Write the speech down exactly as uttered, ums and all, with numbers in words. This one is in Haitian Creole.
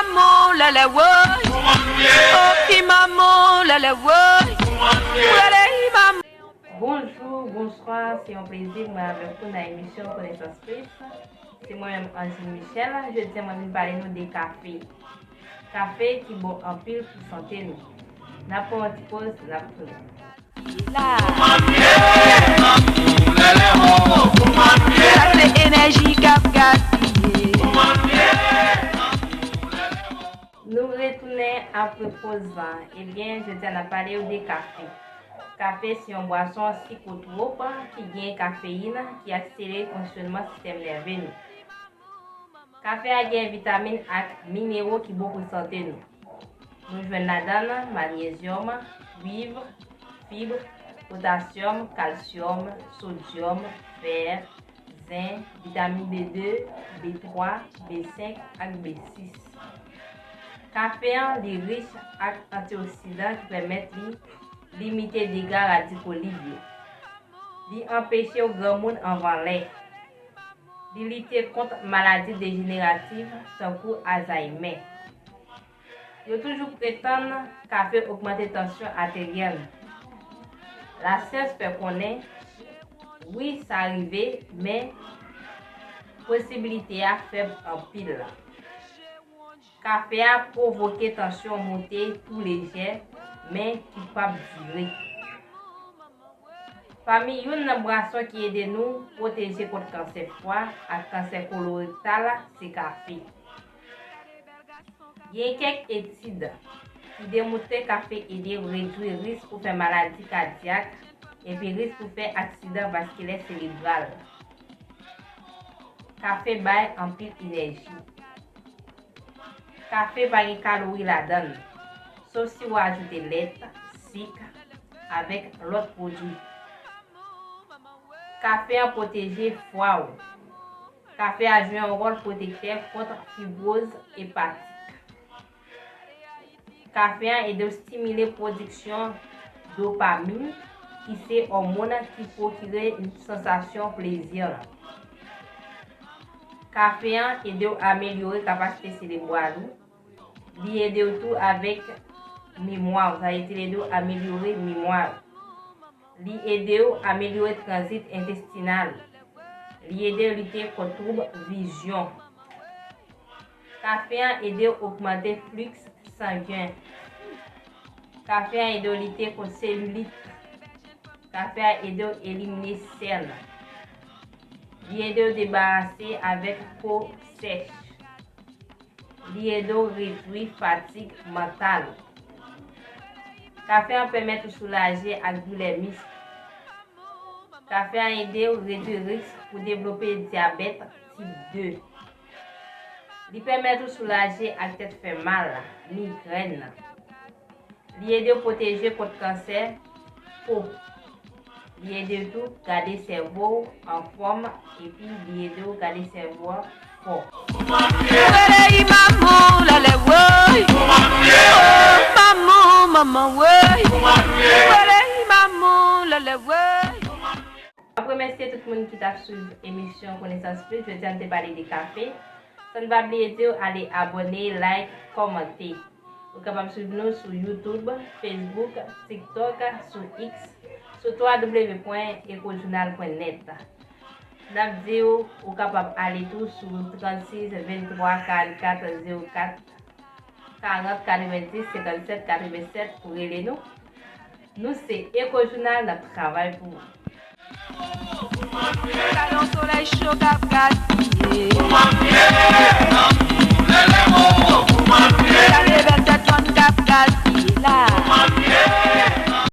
Maman, lèlè, woy. Oh, i maman, lèlè, woy. Prele i maman. Bonjou, bonswa, se yon plezi mwen avèk ou nan emisyon Konesans Plis. Se mwen menm, Angine Michel. Jodi a, mwen vin pale nou de kafe. Kafe ki bon anpil pou sante nou. N ap pran yon ti poz, n ap tounen. Sa se enèji k ap gaspiye. Nou retounen apre poz la. Ebyen, jodi a n ap pale w de kafe. Kafe se yon bwason sikotwop ki gen kafeyin ki akselere fonksyònman sistèm nève nou. Kafe a gen vitamin ak minero ki bon pou sante nou. Nou jwenn ladan l manyezyòm, kwiv, fib, potasyòm, kalsyòm, sodyòm, fè, zen, vitamin B de, B twa, B senk ak B sis. Kafe an, li rich ak antioksidan ki pèmèt li limite dega radiko lib yo. Li anpeche w granmoun anvan lè. Li lite kont maladi dejeneratif tankou Alzheimer. Yo toujou pretann kafe ogmante tansyon atèryèl nou. Lasyans fè konnen, wi, sa rive, men posibilite a fèb anpil. Kafe a pwovoke tansyon monte tou lejè, men ki p ap dire. Pami youn nan bwason ki ede nou pwoteje kont kansè fwa ak kansè kolorektal se kafe. Gen kèk etid ki demontre kafe ede w redui risk pou fè maladi kadyak epi risk pou fè aksidan vaskilè selebral. Kafe bay anpil enèji. Kafe pa gen kalori ladan l, sof si w ajoute lèt, sik, avèk lòt pwodui. Kafe an pwoteje fwa w. Kafe a jwe yon wòl pwotektè kont fibwoz epatik. Kafe an ede w stimile pwodiksyon dopamin, ki se òmòn ki pwokire sansasyon plezi lan. Kafe an ede w amelyore kapasite selebral ou. Li ede w tou avèk memwa w, sa vle di li ede w amelyore memwa w. Li ede w amelyore tranzit entestinal. Li ede w lite kont twoub vizyon. Kafe an ede w ogmante fliks sangen. Kafe an ede w lite kont selilit. Kafe an ede w elimine sèn. Li ede w debarase avèk po sèch. Li ede w redui fatig mantal. Kafe an pèmèt ou soulaje ak doulè misk. Kafe an ede w redui risk pou devlope dyabèt tip de. Li pèmèt ou soulaje ak tèt fè mal, migrèn. Li ede w pwoteje kont kansè po. Li ede w tou gade sèvo w anfòm, epi li ede w gade sèvo a fò. Prele i maman, lèlè, woy. Maman, maman, woy. Prele i maman, lèlè, woy. M ap remèsye tout moun ki t ap swiv emisyon Konesans Plis. Jodi a, nou te pale de kafe. San n pa bliye di w, ale abòne, like, kòmante. Ou kapab swiv nou sou YouTube, Facebook, TikTok, sou X, sou w w w pwen ekojounal pwen nèt. N ap di w, ou kapab ale tou sou trannsis venntwa karannkat zewo kat karant katrevendis senkannsèt katrevennsèt pou rele nou. Nou se Echo Journal, n ap travay pou ou. Gade yon solèy cho k ap gaspiye.